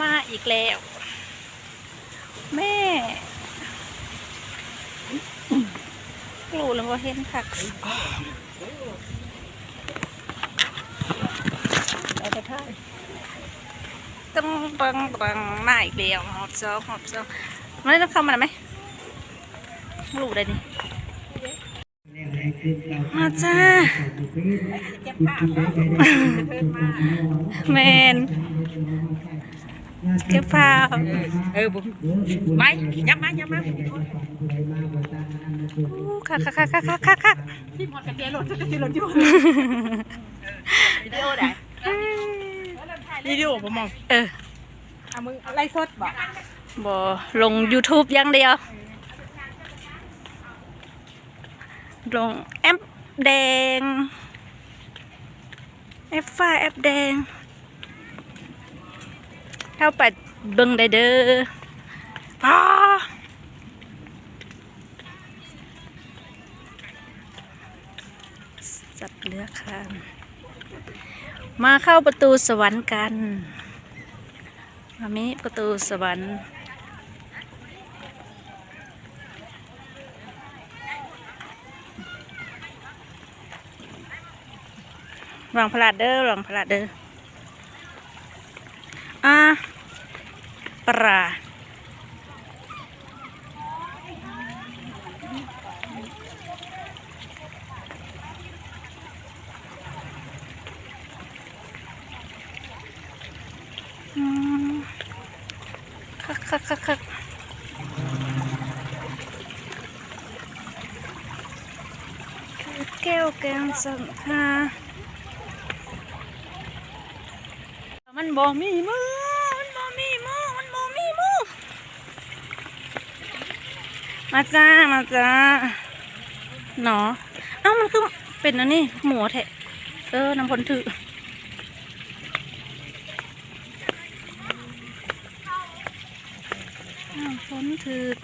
ມາອີກແລ້ວ ແມ່ ຮູ້ແລ້ວວ່າເຫັນຄັກ ເອົາແຕ່ຖ່າຍ ຕຶງ ຕຶງ ຕຶງ ມາອີກແລ້ວ ຮອບສອງ ຮອບສອງ ມາເລີຍ ເຂົ້າມາໄດ້ໄໝ? ຮູ້ໄດ້ນີ້. ມາຈ້າ ແມ່ນ ເກັບຜ້າ ເອີ ບໍ່ ໄປ ຍັບມາ ຍັບມາ ໂອ້ ຄັກໆໆໆໆ ທີມຮອດກະເຈລົດ ກະເຈລົດຢູ່ ວິດີໂອໃດ ວິດີໂອບໍ່ມອງ ເອີ ອ່ະ ມຶງໄລຟ໌ສົດບໍ່? ບໍ່ ລົງຢູທູບຢ່າງດຽວ. ລົງແອັບແດງ ແອັບຟ້າແອັບແດງ ເຂົ້າໄປເບິ່ງໄດ້ເດີ ອ້າ ສັດເລືອກຄານ ມາເຂົ້າປະຕູສະຫວັນກັນ. ມາມີປະຕູສະຫວັນ ລະວັງພະລາດເດີ ລະວັງພະລາດເດີ ອ່າ ປາ ອືມ ຄັກໆໆໆ ແກ້ວແກງສັງຂາ ມັນບໍ່ມີໝູ່ ມັນບໍ່ມີໝູ່ ມັນບໍ່ມີໝູ່ ມາຈ້າ ມາຈ້າ ເນາະ ເອົ້າ ມັນຄືເປັນອັນນີ້ ໝູ່ແທ້ ເອີ ນ້ຳຝົນຖືກ ນ້ຳຝົນຖືກ.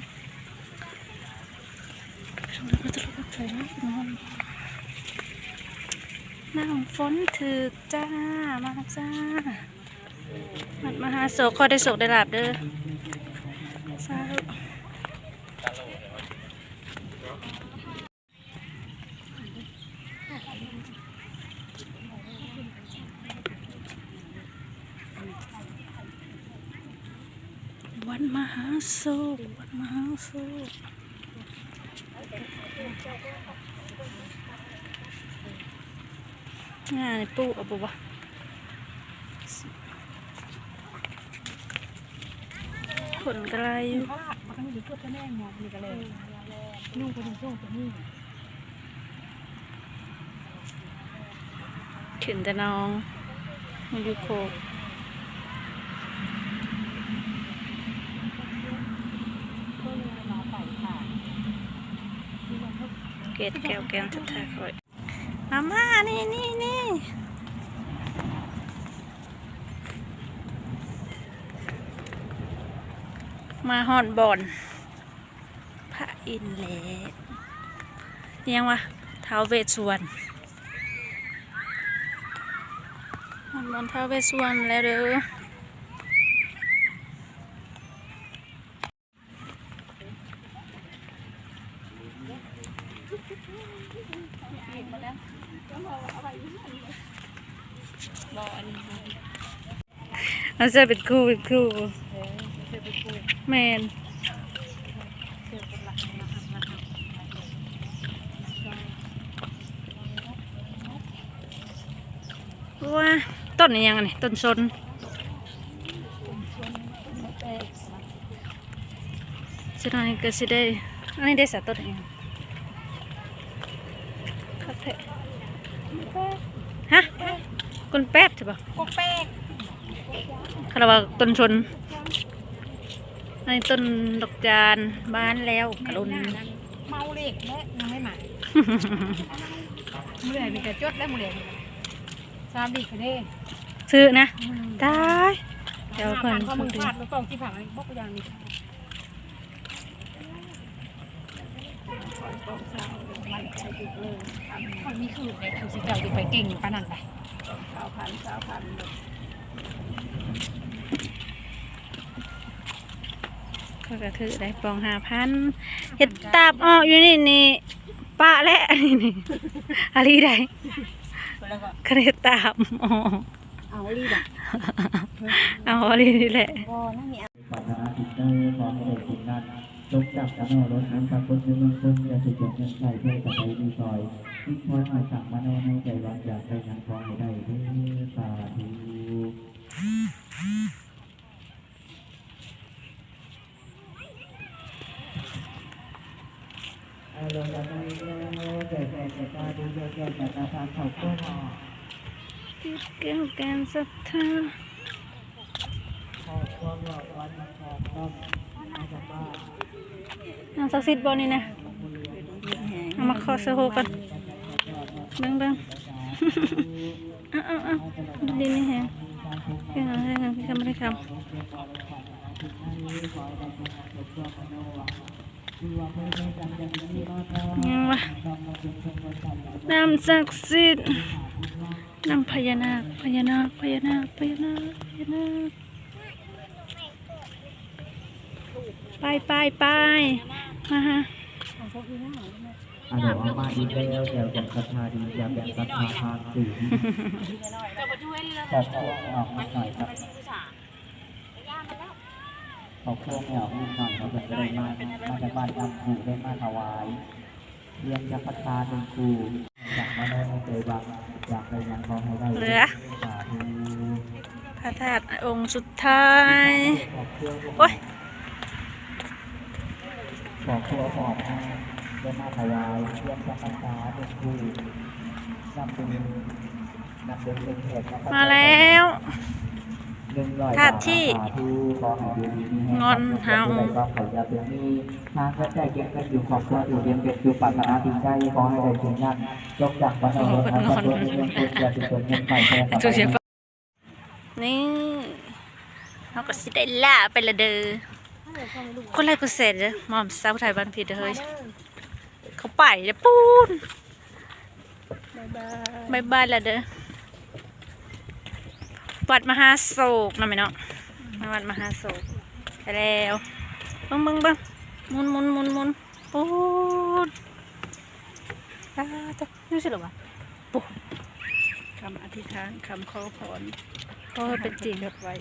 ນ້ຳຝົນຖືກຈ້າ ມາຈ້າ ວັດມະຫາໂສກ ຂໍໄດ້ໂຊກໄດ້ລາບເດີ ສາທຸ. ວັດມະຫາໂຊກ ວັດມະຫາໂຊກ ງານີ້ປູກເອົາບໍ່ວະ? ຄົນກໍຫຼາຍຢູ່ ຂຶ້ນແຕ່ໜອງ ມາຢູ່ໂຄກ ເກດແກ້ວແກງສັດທາຂ້ອຍ ມາ ມາ ນີ້ ນີ້ ນີ້ ມາຮອດບ່ອນ ພະອິນແລ້ວ ອີຫຍັງວະ ທ້າວເວດສຸວັນ ຮອດບ່ອນທ້າວເວດສຸວັນແລ້ວເດີ. ບໍ່ ອັນນີ້ບໍ່ ເອົາໃສ່ເປັນຄູ່ ເປັນຄູ່ ເອີ ໃສ່ເປັນຄູ່ ແມ່ນ ວ່າ ຕົ້ນອີຫຍັງອັນນີ້? ຕົ້ນຊົນ ຕົ້ນຊົນ ຕົ້ນໝາກແຕງ ສະນັ້ນກໍຊິໄດ້ ອັນນີ້ໄດ້ສາຕົ້ນອີຫຍັງ? ຄັກແທ້ ຮະ? ກົ້ນແປກ ໃຊ່ບໍ່? ກົກແປກ ເຂົາເອີ້ນວ່າຕົ້ນຊົນ ອັນນີ້ຕົ້ນດອກຈານ ບານແລ້ວກະລຸນ ເມົາເລກແລະຍັງໄດ້ມາ ມື້ແລກນີ້ກະຈົດແລ້ວ ມື້ແລກນີ້ ສາມດີກະເດ້ ຊື້ນະ ອືມ ຕາຍ ເຈົ້າເພິ່ນ ພາດ ບໍ່ ພາດ ບໍ່ຕ້ອງຊິພາດ ບໍ່ ຢ່າງນີ້ ຂ້ອຍມີຄືນໃດ ຄືຊິເຈົ້າຊິໄປເກັ່ງປານນັ້ນໄດ໋ ຊາວພັນ ຊາວພັນ ເອີ ຂ້ອຍກໍຖືກໄດ້ປ່ອງຫ້າພັນ ເຮັດຕາບອອກຢູ່ນີ້ນີ້ ປະແຫຼະ ອັນນີ້ນີ້ ອາລີໄດ໋ ຄັນເຮັດຕາບອອກ ເອົາອີ່ຫຼີບໍ່ ເອົາອີ່ຫຼີນີ້ແຫຼະ ບໍ່ນະມີ ປາດຖະໜາສິ່ງໃດ ຂໍໃຫ້ໄດ້ສິ່ງນັ້ນ ຈົ່ງຈັກກະໜໍ້ລົດເງິນປາກົດໃນເມືອງຄົນ ຢ່າໄດ້ຈົນເງິນໃຊ້ເພື່ອສະບາຍດີສອຍ ຍິ່ງຄອຍໝາຍຕັ້ງມະໂນໃນໃຈ ຫວັງຢາກໄດ້ຫຍັງຂໍໃຫ້ໄດ້ເດີ ສາທຸ. ເອີ ລົງມາເລີຍ ແກ່ແກ່ແກ່ຕາດີ ແກ່ແກ່ແກ່ຕາ ທາງເຂົ້າຄົວເນາະ ເກັບແກ້ວແກ່ນສັດທາ ເຂົ້າຄົວເນາະ ວັນມາຂອບຕ້ອນມາຈາກບ້ານ ນາງສັກສິດບໍ່ນີ້ນະ? ເອົາມາຂໍເສື້ອໂຮກ່ອນ ເບິ່ງໆ ເອົາໆໆ ຢູ່ດີມີແຮງ ເຮັດງານ ເຮັດງານ ເຮັດງານ ເຮັດງານ ຫຍັງວະ ນາງສັກສິດ ນາງພະຍານາກ ພະຍານາກ ພະຍານາກ ພະຍານາກ ພະຍານາກ ໄປ ໄປ ໄປ ມາຫາ ອາໂດ ເອົາມາອີກແລ້ວ ແກ້ວແກ່ນສັດທາດີ ແກ້ວແກ່ນສັດທາທາງສີ ຂອບຄຸນອອກນິດໜ້ອຍ ຂອບຄຸນອອກນິດໜ້ອຍ ເຂົາເພິ່ນກໍໄດ້ມາ ມາຈາກບ້ານນຳຜູ້ ໄດ້ມາຖວາຍ ລຽນຈຳພັດສາໜຶ່ງຄູ່ ຈາກມະໂນໃນໃຈວ່າ ຢາກໄດ້ຫຍັງຂໍໃຫ້ໄດ້ ເຫຼືອ ສາທຸ ພະທາດອົງສຸດທ້າຍ ໂອ້ຍ ຂອບຄຸນອອກ ໄດ້ມາຖວາຍ ລຽນຈຳພັດສາໜຶ່ງຄູ່ ນຳບຸນ ມາແລ້ວ ທາດທີ່ງອນເຮົາ ນີ້ ເຮົາກໍຊິໄດ້ລາໄປລະເດີ ກົດໄລກົດແຊເດີ ມອມສາວໄທບ້ານພີດເດີເຮີ້ຍ ເຂົ້າໄປເດີປູນ. ບາຍບາຍ ບາຍບາຍລະເດີ ວັດມະຫາໂສກເນາະແມ່ເນາະ ມາວັດມະຫາໂສກ ໄປແລ້ວ ເບິ່ງ ເບິ່ງ ເບິ່ງ ໝູນ ໝູນ ໝູນ ໝູນ ປູນ ປາດໂທ້ ຢູ່ໃສລະວະ ປູ ຄຳອະທິຖານ ຄຳຂໍພອນ ຂໍໃຫ້ເປັນຈິງ ຈົດໄວ້.